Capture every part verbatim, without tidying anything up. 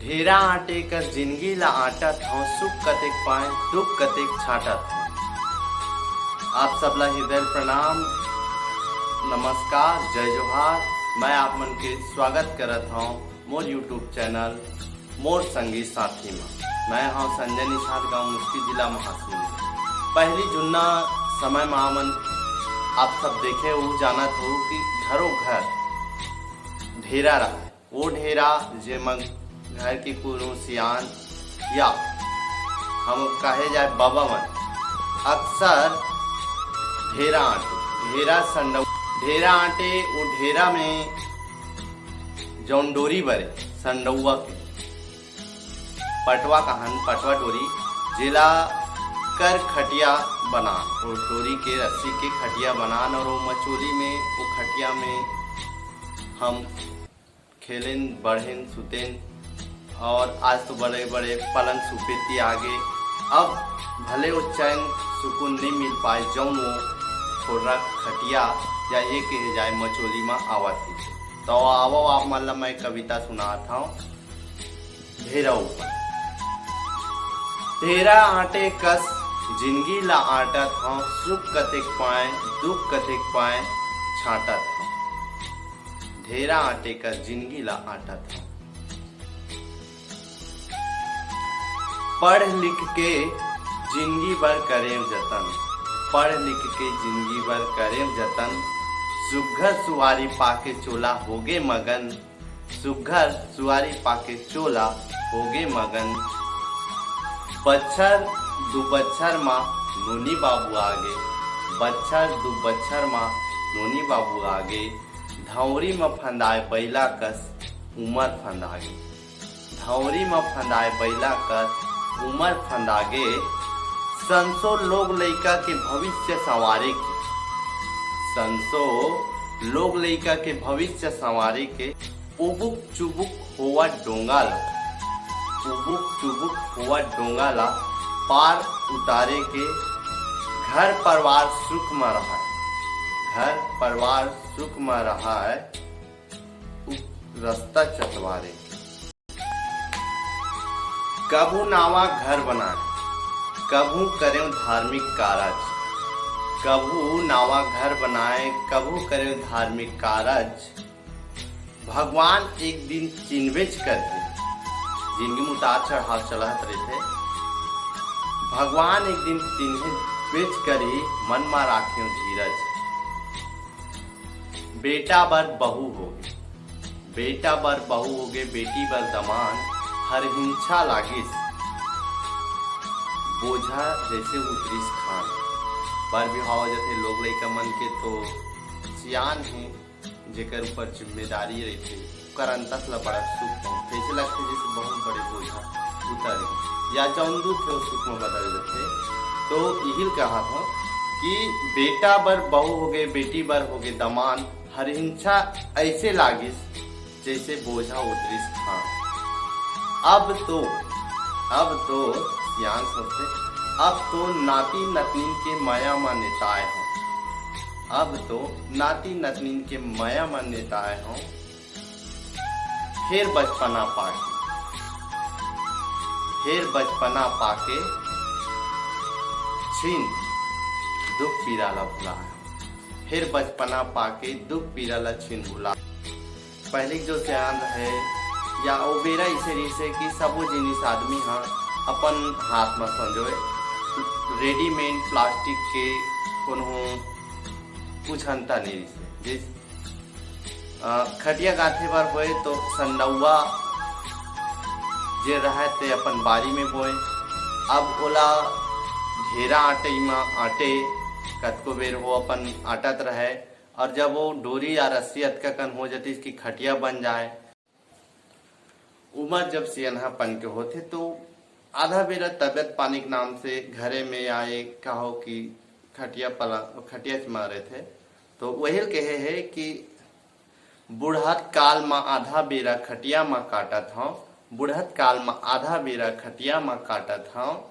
ढेरा आंटे कस जिंदगी ला आंटत हंव, सुख कतेक पाए, दुख कतेक छांटत हंव। आप सबला हृदय प्रणाम, नमस्कार, जय जोहार। मैं आप मन के स्वागत करत हंव मोर YouTube चैनल मोर संगी साथी म। मैं हंव संजय निषाद, गांव मुस्की, जिला महासमुंद। पहली जुन्ना समय म हमन आप सब देखे हो, जानत हो कि घरो घर ढेरा रहा। वो ढेरा जेमा घर के कोनो सियान या हम कहे जाए बाबा मन अक्सर ढेरा आंटे, ढेरा संडौ, ढेरा आंटे, वो ढेरा में जौन डोरी बरे संडौआ के पटवा कहन, पटवा डोरी, जेला कर खटिया बनान, वो डोरी के रस्सी के खटिया बनान और वो मचोली में, वो खटिया में हम खेलेन, बढ़ेन, सुतेन और आज तो बड़े-बड़े पलंग सुपेती आगे। अब भले वो चैन सुकून नहीं मिल पाए, जौन वो खोर्रा खटिया या ये कहे जाए मचोली म आवत हे। तो आवो आप मन ला मैं कविता सुनात हंव ढेरा ऊपर। ढेरा आंटे कस जिंदगी ला आंटत हंव, सुख कतेक पाए, दुख कतेक पाए, छांटत हंव। ढेरा आंटे कस जिंदगी ला आंटत हंव। पढ़ लिख के जिंदगी भर करेंव जतन, पढ़ लिख के जिंदगी भर करेंव जतन, सुघर सुवारी पाके चोला होगे मगन, सुघर सुवारी पाके चोला होगे मगन। बच्छर दू बच्छर मा नोनी बाबू आगे, बच्छर दू बच्छर मा नोनी बाबू आगे, धौरी म फंदाए बइला कस उमर फंदागे। धौरी म फंदाए बइला कस उमर फंदागे। संसो लोग लइका के भविष्य संवारे के, संसो लोग लइका के भविष्य संवारे के। उबुक चुबुक होवत डोंगा ला, उबुक चुबुक होवत डोंगा ला पार उतारे के। घर परिवार सुख म रहय, घर परिवार सुख म रहय, उ रस्ता चतवारे। कभू नावा घर बनाए, कभू करेंव धार्मिक कारज, कभू नावा घर बनाए, कभू करेंव धार्मिक कारज। भगवान एक दिन चिन्हबेच करही, जिंदगी म उतार चढ़ाव चलत रहिथे। भगवान एक दिन चिन्हबेच करही, मन म राखेंव धीरज। बेटा बर बहू होगे, बेटा बर बहू होगे, बेटी बर दमांद, हर हिंछा लागिस बोझा जैसे उतरिस खान। बर बिहाव हो जथे लोग लइका मन के तो सियान हे, जेकर ऊपर जिम्मेदारी रहिथे, ओकर अंतस ला बड़ा सुख पहुंचथे। ऐसे लगथे जैसे बहुत बड़े बोझा उतर गे या जौन दुख हे, वो सुख में बदल जथे। तो इहिल कहा था कि बेटा बर बहू होगे, बेटी बर होगे दमांद, हर हिंछा ऐसे लागिस जैसे बोझा उतरिस खान। अब तो, अब तो सियान सोचथे, अब तो नाती नतनीन के मया म नेताए हंव, अब तो नाती नतनीन के मया म नेताए हंव। फेर बचपना पाके, फेर बचपना पाके छिन दुख पीरा ला भुलाए हंव। फेर बचपना पाके दुख पीरा ला छिन भुला। पहली जो सियान रहे या ओ बेरा इसे रिसे कि सबो जिनिस आदमी ह अपन हाथ म संजोए, रेडीमेड प्लास्टिक के कोनो कुछ अंता नहीं रिसे। जिस अ, खटिया गांथे बर होए तो संडौआ जे रहय ते अपन बारी में बोए। अब ओला घेरा आंटे म आंटे, कतको बेर वो अपन आंटत रहय और जब वो डोरी या रस्सी अतका कन हो जतिस कि खटिया बन जाए। उमर जब सियनहापन के होथे तो आधा बेरा तबियत पानी के नाम से घरे में आए कहो कि खटिया पलंग, खटिया च म रहिथे। तो वही ल कहे हे कि बुढ़त काल म आधा बेरा खटिया म काटत हंव, बुढ़त काल म आधा बेरा खटिया म काटत हंव।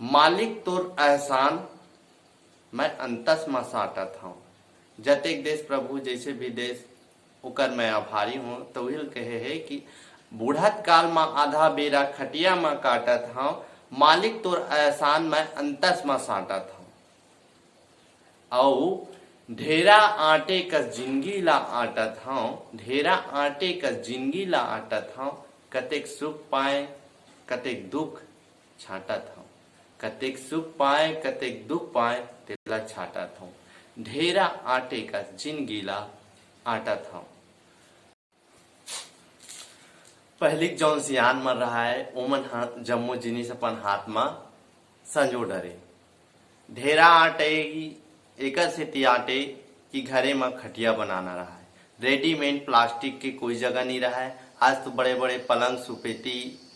मालिक तोर एहसान मैं अंतस म साटत हंव। जतेक देस प्रभु जैसे भी देस, ओकर मैं आभारी हंव। तो उही ल कहे हे कि बूढ़त काल म आधा बेरा खटिया म काटत हंव, मालिक तोर एहसान मैं अंतस म सांटत हंव। अउ ढेरा आंटे कस जिनगी ला आंटत हंव, ढेरा आंटे कस जिनगी ला आंटत हंव, कतेक सुख पाए, कतेक दुख छांटत हंव, कतेक सुख पाए, कतेक दुख पाए, तेला छांटत हंव, ढेरा आंटे कस जिनगी ला आंटत हंव। पहिली जौन सियान मन रहाय, ओमन ह जम्मो जिनिस अपन हाथ म संजो डरे। ढेरा आंटे, एकर सेती आंटे कि घरे म खटिया बनाना रहाय। रेडीमेड प्लास्टिक के कोई जगह नहीं रहाय। आज तो बड़े-बड़े पलंग, सुपेती,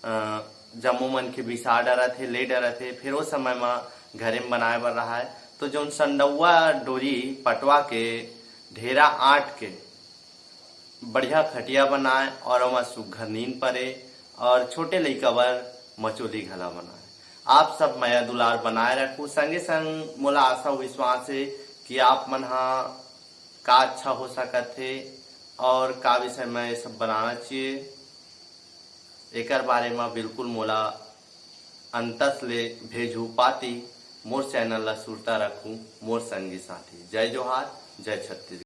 अ, जम्मो मन के बिसा डरत हे, ले डरत हे। फेर ओ समय म घरे म बनाए बर रहाय, तो जौन संडौआ डोरी पटवा के ढेरा आंट के बढ़िया खटिया बनाए और ओमा सुग्घर नींद परे और छोटे लइका बर मचोली घला बनाए। आप सब मया दुलार बनाए रखू। संगे संग मोला आशा विश्वास हे कि आप मन ह का अच्छा हो सकत हे और का विषय म ये सब बनाना चाहिए, एकर बारे म बिल्कुल मोला अंतस ले भेजू पाती। मोर चैनल ला सुरता रखू, मोर संगी साथी। जय जोहार, जय छत्तीसगढ़।